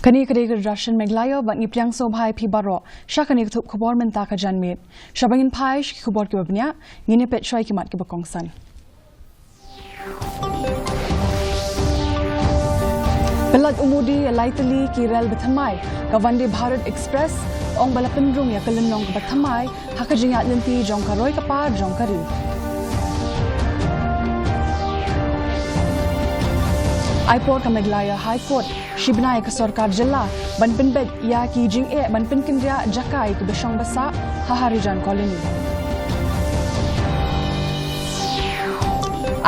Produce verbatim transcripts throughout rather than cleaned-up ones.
Kane ka dei ka Doorshan Meghalaya bad ngi pdiang sngewbha ïa phi baroh sha kane ka thup khubor mynta ka janmiet. Sha ba ngin phai sha ki khubor kiba bniah, ngin ïa peit shuwa ïa ki mat kiba kongsan. Pynlait u Modi ïa lai tylli ki rel bathymmai ka Vande Bharat Express, ong ba la pynrung ïa ka lynnong kaba thymmai ha ka jingïaid lynti jong ka roi ka par jong ka ri. Ai por ka Meghalaya High Court shi bnai ka sorkar jylla ban pynbeit ïa ki jingeh ban pynkynriah jaka ïa kiba shong ba sah ha Harijan Colony.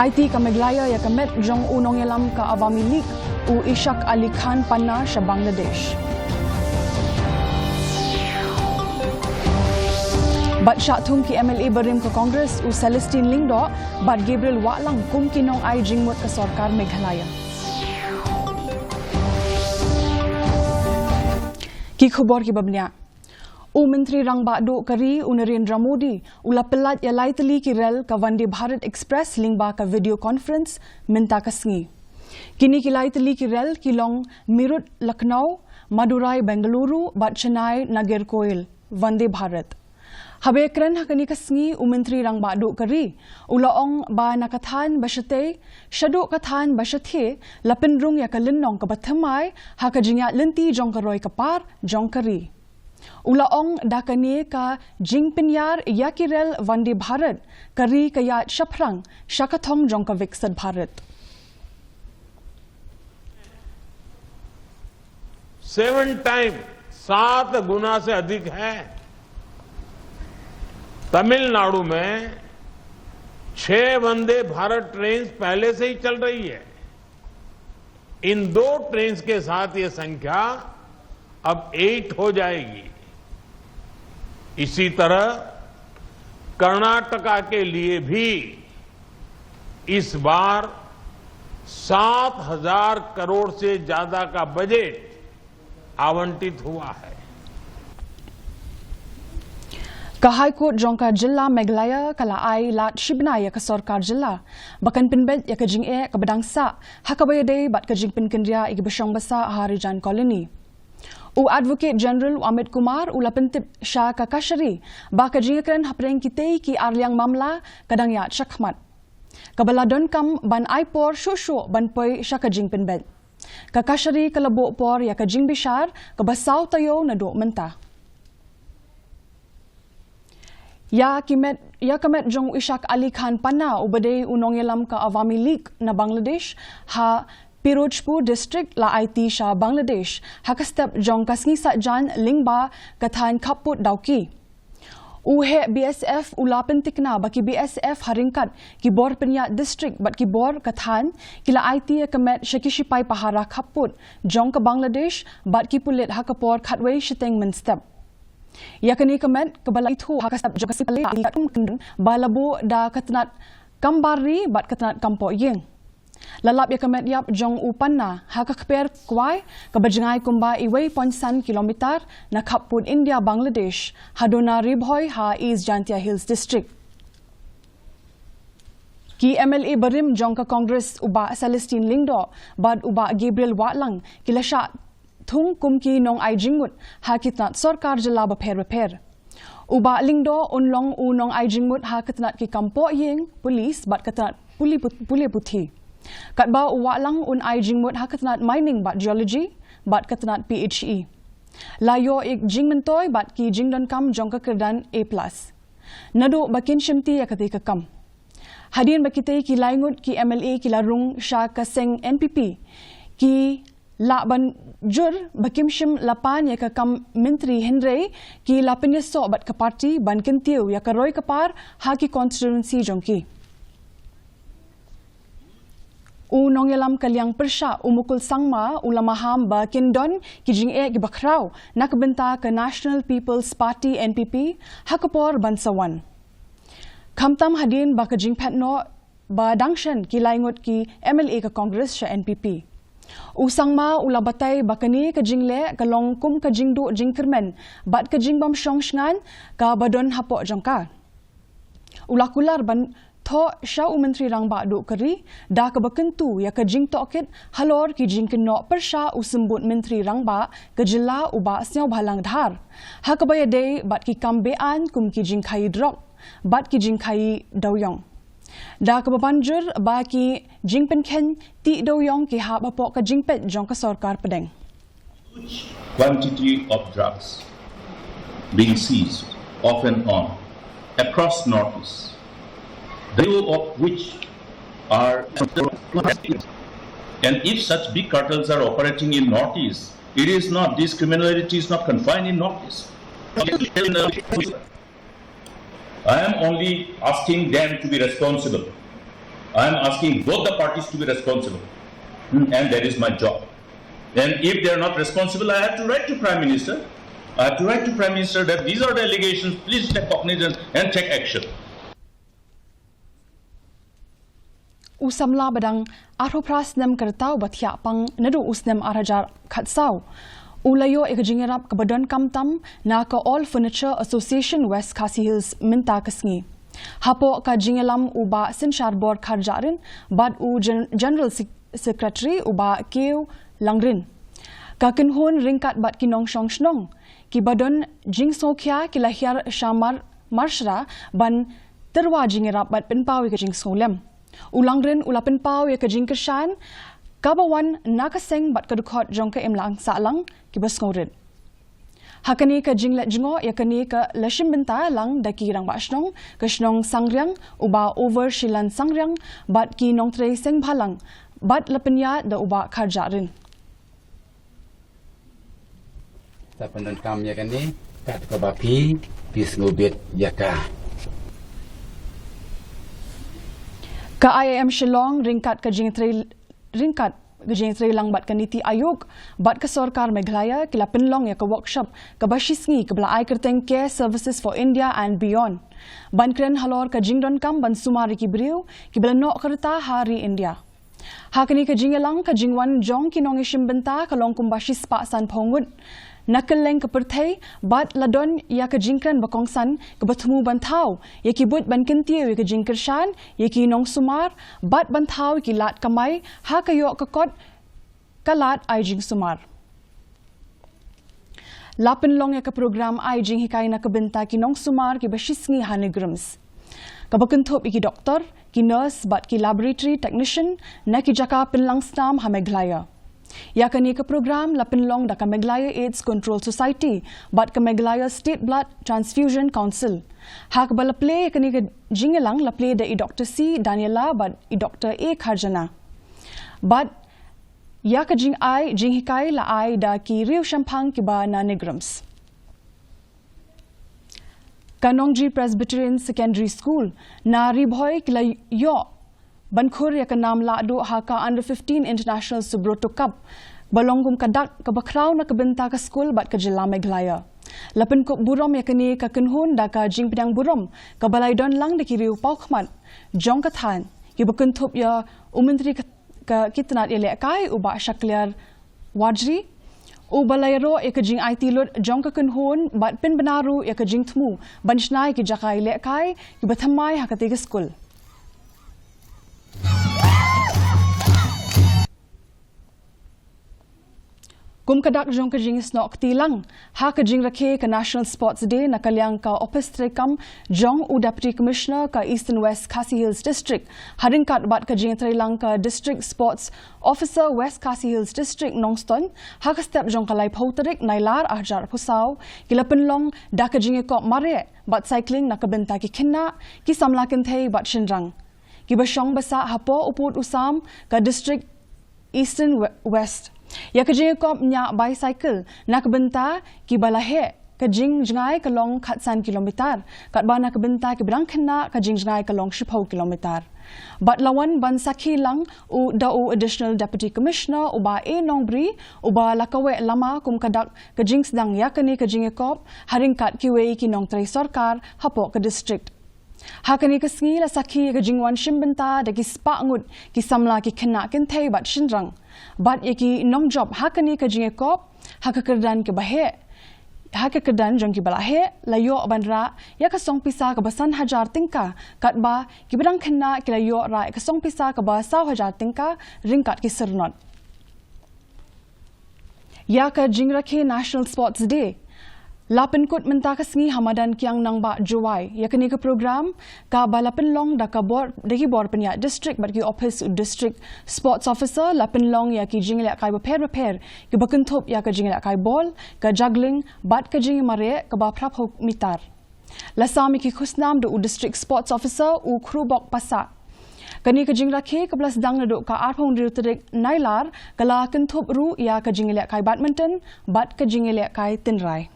Aiti ka Meghalaya ïa ka met jong u nongïalam ka Awami League, u Ishaq Ali Khan Panna sha Bangladesh. Bad shah thung ki M L A barim ka Congress, u Celestine Lyngdoh bad Gabriel Wahlang kum ki nongai jingmut ka sorkar Meghalaya. Ki khubor kiba bniah. U Myntri Rangbah Duh ka ri, u Narendra Modi, u la pynlait ïa lai tylli ki rel ka Vande Bharat Express lyngba ka video conference mynta ka sngi. Kine ki lai tylli ki rel ki long Meerut Lucknow, Madurai Bengaluru bad Chennai Nagercoil, Vande Bharat. Haba ïakren ha kane ka sngi u Myntri Rangbah Duh ka ri, u la ong ba na ka thaiñ ba shatei shaduh ka thaiñ ba shathie la pynrung ïa ka lynnong kaba thymmai ha ka jingïaid lynti jong ka roi ka par jong ka ri. U la ong da kane ka jingpynïar ïa ki rel Vande Bharat, ka ri ka ïaid shaphrang sha ka thong jong ka Viksit Bharat. सेवन टाइम, सात गुना से अधिक है। तमिलनाडु में छह वंदे भारत ट्रेन पहले से ही चल रही है। इन दो ट्रेन के साथ ये संख्या अब एट हो जाएगी। इसी तरह कर्नाटका के लिए भी इस बार सात हजार करोड़ से ज्यादा का बजट आवंटित हुआ है। Ka High Court jong ka jylla Meghalaya ka la ai lad shi bnai ïa ka sorkar jylla ba kan pynbeit ïa ka jingeh kaba dang sah ha kaba ïadei bad ka jingpynkynriah ïa kiba shong ba sah ha Harijan Colony. U Advocate General u Amit Kumar u la pyntip sha ka kashari ba ka jingïakren hapdeng kitei ki arliang mamla ka dang ïaid shakhmat, kaba la donkam ban ai por shuh shuh ban poi sha ka jingpynbeit. Ka kashari ka la buh por ïa ka jingbishar kaba saw taïew naduh mynta. Ïa ki met, ïa ka met jong u Ishaq Ali Khan Panna uba dei u nongïalam ka Awami League na Bangladesh ha Pirojpur District la aiti sha Bangladesh ha ka step jong ka sngi Saitjaiñ lyngba ka thaiñ khappud Dawki. U heh B S F u la pyntikna ba ki B S F ha ryngkat ki bor pynïaid district bad ki bor ka thaiñ ki la aiti ïa ka met sha ki shipai pahara khappud jong ka Bangladesh bad ki pulit ha ka por khatwei shiteng mynstep. Ïa kane ka met kaba la ithuh ha ka step jong ka sngi Saitjaiñ ba la buh da ka tnat kam bar ri bad ka tnat kam poh ïing. La lap ïa ka met ïap jong u Panna ha ka kper kwai kaba jngai kumba iwei point san kilometer na khappud India Bangladesh ha duna Ri Bhoi ha East Jaintia Hills District. Ki M L A barim jong ka Congress u Bah Celestine Lyngdoh bad u Bah Gabriel Wahlang ki la shah thung kum ki nongai jingmut ha ki tnat sorkar jylla bapher bapher. U Bah Lyngdoh un long u nongai jingmut ha ka tnat ki kam poh ïing, police bad ka tnat pule put-, pule puthi. Katba u Wahlang un ai jingmut ha ka tnat mining bad geology bad ka tnat P H E. La ïoh ïa ka jingmyntoi bad ki jingdonkam jong ka kyrdan A plus. Naduh ba kin shimti ïa katei ka kam. Hadien ba kitei ki lai ngut ki M L A ki la rung sha ka seng N P P, ki lah ban jur ba kim shym la pan ïa ka kam myntri hynrei ki la pynïasoh bad ka party ban kyntiew ïa ka roi ka par ha ki constituency jong ki. U nongïalam ka liang pyrshah u Mukul Sangma u la maham ba kin don ki jingeh kiba khraw na ka bynta ka National People's Party, N P P, ha ka por ban sa wan. Khamtam hadien ba ka jingphet noh ba dang shen ki lai ngut ki M L A ka Congress sha N P P. U Sangma u la batai ba kane ka jingleh ka long kum ka jingduh jingkyrmen bad ka jingbym shong shngaiñ kaba don hapoh jong ka. U la kular ban thoh sha u Myntri Rangbah Duh ka Ri da kaba kyntu ïa ka jingtohkit halor ki jingkynnoh pyrshah u Symbud Myntri Rangbah ka jylla u Bah Sniawbhalang Dhar, ha kaba ïadei bad ki kam be-aiñ kum ki jingkhaïi drok bad ki jingkhaïi dewiong. Da kaba ban jur ba ki jingpynkheiñ tih dewiong ki hap hapoh ka jingpeit jong ka sorkar pdeng. Huge quantity of drugs being seized off and on across Northeast, the of which are and if such big cartels are operating in Northeast, it is not, this criminality is not confined in Northeast. I am only asking them to be responsible. I am asking both the parties to be responsible. And that is my job. And if they are not responsible, I have to write to Prime Minister. I have to write to Prime Minister that these are the allegations, please take cognizance and take action. U samla ba dang arphew phra snem ka rta uba thiah pang naduh u snem ar hajar khatsaw u la ïoh ïa ka jingïarap kaba donkam tam na ka All Furniture Association West Khasi Hills mynta ka sngi. Hapoh ka jingïalam u Bah Synsharbor Kharjahrin bad u Gen- General Sec- Secretary u Bah Kiew Langrin. Ka kynhun ryngkat bad ki nongshong shnong kiba don jingsngewkhia ki la hiar sha Mar- Marshra ban tyrwa jingïarap bad pynpaw ïa ka jingsngewlem. U Langrin u la pynpaw ïa ka jingkyrshan kaba wan na ka seng bad ka dkhot jong ka imlang sahlang kiba sngewrit. Ha kane ka jingleit jngoh ïa kane ka la shim bynta lang da ki rangbah shnong ka shnong Sangriang u Bah Overshilan Sangriang bad ki nongtrei seng bhalang bad la pynïaid da u Bah Kharjahrin. Sa pyndonkam ïa kane kat kaba phi phi sngewbit ïa ka. Ka I I M Shillong ryngkat ka jingtrei ryngkat ka jingtrei lang bad ka NITI Aayog bad ka sorkar Meghalaya ki la pynlong ïa ka workshop kaba shisngi kaba la ai kyrteng Care Services for India and Beyond. Ban kren halor ka jingdonkam ban sumar ïa ki briew kiba la noh ka rta ha ri India. Ha kane ka jingïalang ka jingwan jong ki nongïashim bynta ka long kumba shispah sanphew ngut na kylleng ka pyrthei bad la don ïa ka jingkren ba kongsan kaba thmu ban thaw ïa ki buit ban kyntiew ïa ka jingkyrshan ïa ki nongsumar bad ban thaw ïa ki lad kamai ha ka ïoh ka kot ka lad ai jingsumar. La pynlong ïa ka program ai jinghikai na ka bynta ki nongsumar kiba shisngi ha NEIGRIHMS, kaba kynthup ïa ki doktor, ki nurse bad ki laboratory technician na ki jaka pynlang snam ha Meghalaya. Ïa kane ka program la pynlong da ka Meghalaya AIDS Control Society bad ka Meghalaya State Blood Transfusion Council. Ha kaba la plie ïa kane ka jingïalang la plie da i Doktor C Daniela bad i Doktor A Kharjana. Bad ïa ka jingai jinghikai la ai da ki riewshemphang kiba na NEIGRIHMS. Ka Nongjri Presbyterian Secondary School na Ri Bhoi ki la ïoh ban khur ïa ka nam lahduh ha ka Under fifteen International Subroto Cup ba long kum ka dak kaba khraw na ka bynta ka skul bad ka jylla Meghalaya. La pynkup burom ïa kane ka kynhun da ka jingpdiang burom kaba la ïadon lang da ki riew paw khmat jong ka thaiñ kiba kynthup ïa u Myntri ka ka ki tnat ïalehkai u Bah Shakliar Warjri uba la ïaroh ïa ka jingaiti lut jong ka kynhun bad pynbna ruh ïa ka jingthmu ban shna ïa ki jaka ïalehkai kiba thymmai ha katei ka skul. Kum ka dak jong ka jingsnoh kti lang ha ka jingrakhe ka National Sports Day na ka liang ka ophis treikam jong u Deputy Commissioner ka Eastern West Khasi Hills District ha ryngkat bad ka jingtreilang ka District Sports Officer West Khasi Hills District Nongstoiñ ha ka step jong ka laiphew tarik Nailar arhajar arphewsaw ki la pynlong da ka jingïakop mareh bad cycling na ka bynta ki khynnah, ki samla kynthei bad shynrang kiba shong ba sah hapoh u pud u sam ka District Eastern West. Ïa ka jingïakop ñiah bicycle na ka bynta kiba la heh ka jingjngai ka long khatsan kilometer katba na ka bynta kiba dang khynnah ka jingjngai ka long shiphew kilometer. Bad la wan ban sakhi lang u da u Additional Deputy Commissioner u Bah A Nongbri uba la kaweh lama kum ka dak ka jingsdang ïa kane ka jingïakop ha ryngkat kiwei ki nongtrei sorkar hapoh ka district. Ha kane ka sngi la sakhi ïa ka jingwan shim bynta da ki spah ngut ki samla ki khynnah kynthei bad shynrang bad ïa ki nongjop ha kane ka jingïakop ha ka kyrdan kaba heh Ha ka kyrdan jong ki ba la heh, la ïoh ban rah ïa ka song pisa kaba san hajar tyngka, katba ki ba dang khynnah ki la ïoh rah ïa ka song pisa kaba saw hajar tyngka ryngkat ki syrnod. Ïa ka jingrakhe National Sports Day la pynkut mynta ka sngi ha madan Kiang Nangbah Jowai. Ïa kane ka program kaba la pynlong da ka bor, da ki bor pynïaid district bad ki ophis u district sports officer, la pynlong ïa ki jingïalehkai bapher bapher kiba kynthup ïa ka jingïalehkai bol, ka juggling bad ka jingïamareh kaba phra phew mitar. La sam ïa ki khusnam da u district sports officer u Khrubok Passah. Kane ka jingrakhe kaba la sdang naduh ka arphew hynriew tarik Nailar ka la kynthup ruh ïa ka jingïalehkai badminton bad ka jingïalehkai tynrai.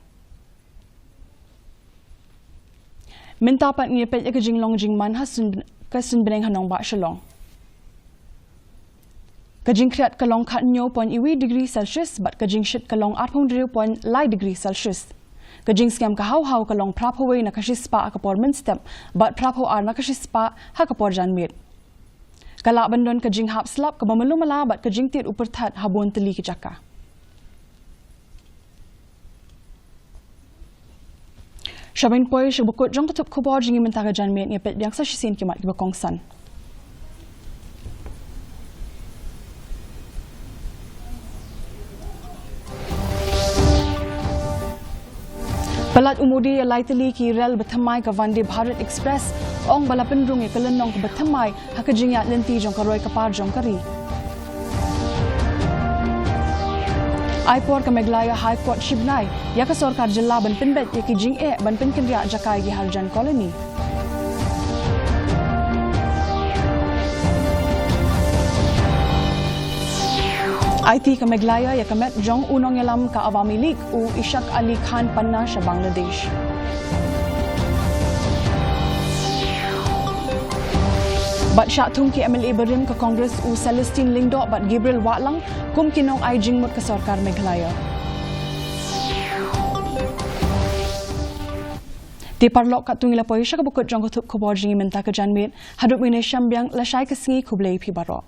Mynta pat ngin ïa peit ïa ka jinglong jingman ha suiñ, ka suiñ bneng ha nongbah Shillong. Ka jingkhriat ka long khathynñiew point wei degree Celsius bad ka jingshit ka long arphew hynriew point lai degree Celsius. Ka jingsngem ka haw haw ka long phra phew wei na ka shispah ha ka por mynstep bad phra phew ar na ka shispah ha ka por janmiet. Ka lah ban don ka jinghap slap kaba malu mala bad ka jingtied u pyrthat ha bun tylli ki jaka. Sha ban poi sha ka bakut jong ka thup khubor jong ngi mynta ka janmiet, ngin ïa peit biang sa shisien ki mat kiba kongsan. Palat u Modi ïa lai tylli ki rel ba thymmai ka Vande Bharat Express, ong ba la pynrung ïa ka lynnong kaba thymmai ha ka jingïaid lynti jong ka roi ka par jong ka ri. Ai por ka Meghalaya High Court shibnai ïa ka sorkar jylla ban pynbeit ïa ki jingeh ban pynkynriah jaka ïa ki Harijan Colony. Aiti ka Meghalaya ïa ka met jong u nongïalam ka Awami League u Ishaq Ali Khan Panna sha Bangladesh. Bad shah thung ki M L A barim ka Congress u Celestine Lyngdoh bad Gabriel Wahlang kum ki nongai jingmut ka sorkar Meghalaya. Te paralok, katto ngi la poi sha ka bakut jong ka thup khubor jong ngi mynta ka janmiet. Haduh ngin ïashem biang, lashai ka sngi, khublei phi baroh.